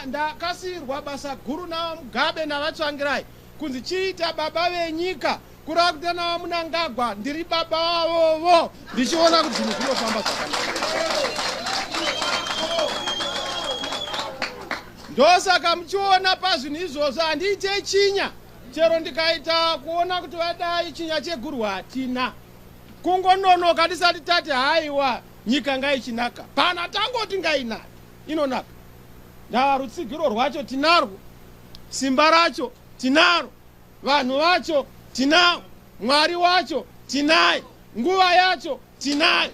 Ndakasiyirwa basa guru naVaMugabe naVaTsvangirai kunzi chiita baba venyika, kureva kuti naVaMnangagwa ndiri baba vavovo, ndichiona kuti zvinhu zvinofamba zvakanaka. Ndosaka muchiona pazvinhu izvozvo handiite chinya, chero ndikaita kuona kuti vadai chinya chegurwa hatina kungononoka tisati tati haiwa nyika ngaichinaka. Pana tangoti ngainaka, inonaka. Ndava rutsigiro rwacho tinarwo, simba racho tinaro, vanhu vacho tinavo, Mwari wacho tinaye, nguva yacho tinayo.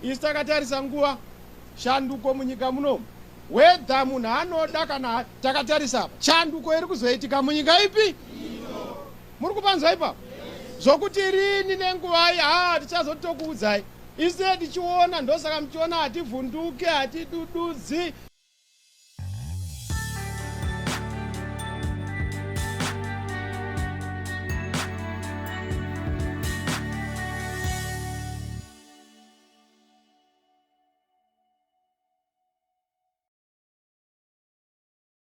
Isu takatarisa nguva, shanduko munyika munomu, wedha munhu anoda kana takatarisa apa, shanduko iri kuzoitika munyika ipi? Muri kupanzwa ipapo? Zvokuti rini nenguvai, ha, tichazotokuudzai. Isu tichiona, ndosaka muchiona hativhunduke, hatidududzi.